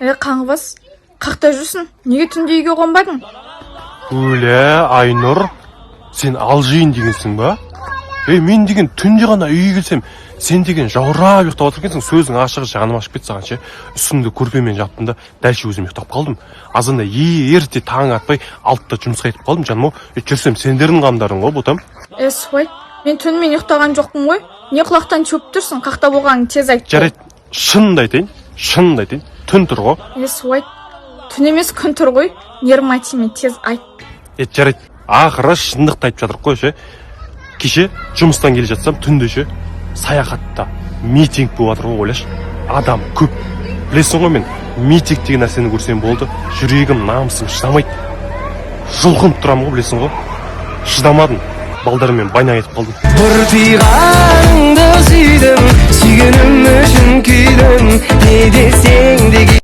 Е, қаңғыбас, қақта жүрсің? Неге түнде үйге қонбадың? Өлә, Айнұр, сен алжиын дегенсің ба? Ей, мен деген түнде ғана үйге келсем, сен деген жаурап ұйықтап отыр екенсің. Сөзің ашығы, жаным ашып кетті саған ше. Үстімді көрпемен жаптым да, дальше өзім ұйықтап қалдым. Азанда ерте, таң атпай 6-да жұмысқа кетіп қалдым, жаным ау. Е, жүрсем, сендердің қамдарың ғой, ботам. Е, суайт, мен түнімен ұйықтаған жоқпын ғой. Не құлақтан шөп тұрсың? Қақта болғанын тез айт. Жарайды, шынымды айтайын, шынымды айтайын, түн тұр ғой. Е, суайт, түн емес, күн тұр ғой. Нервыма тиме, тез айт. Е, жарайды, ақыры шындықты айтып жатырық қой ше. Кеше жұмыстан келе жатсам, түнде ше, саяхатта митинг болып жатыр ғой, ойлашы, адам көп. Білесің ғой, мен митинг деген нәрсені көрсем болды, жүрегім, намысым шыдамайды, жұлқынып тұрамын ғой, білесің ғой. Шыдамадым, балдармен война кетіп қалдым. Бұртиғаныңды сүйдім, сүйгенім үшін күйдім, не десең де.